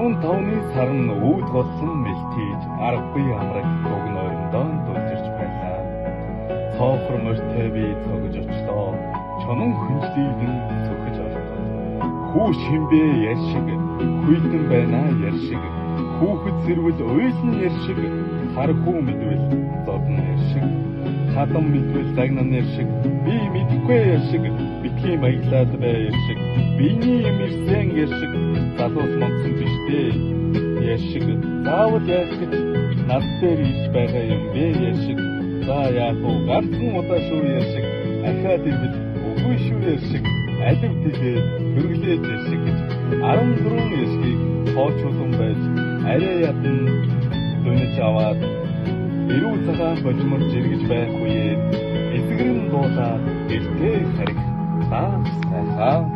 15-ны сар нь үүд голсон мэлтийж аргагүй амраг дуг нойрондоо дулжирч байлаа. Цоохор морьтой би цогж очлоо. Чонон хүнжлийдэн сөхөж ортол. Хүү шимбэ яр шиг, хүйтэн байна яр шиг, хүүхэд сэрвэл уйлан яр шиг, хар хүү мэдвэл зодон яр шиг, хадам мэдвэл загнан яр шиг, би мэдэхгүй яр шиг, битгий маяглаад бай яр шиг, биений юм ирсэн яр шиг, залуус монцсон биш дээ яр шиг, заавал яах гэж над дээр ирж байгаа юм бэ яр шиг, за яах вэ, ганцхан удаа шүү яр шиг, ахиад ирвэл үгүй шүү яр шиг, алив тэлээд хөрглөөж яр шиг гэж 14 яшгийг тоочулан байж арай ядан дөнөж аваад эрүү цагаан божмор жиргэж байх үеэр эсгэрэн дуулаад гэртээ харих лаа сайхан.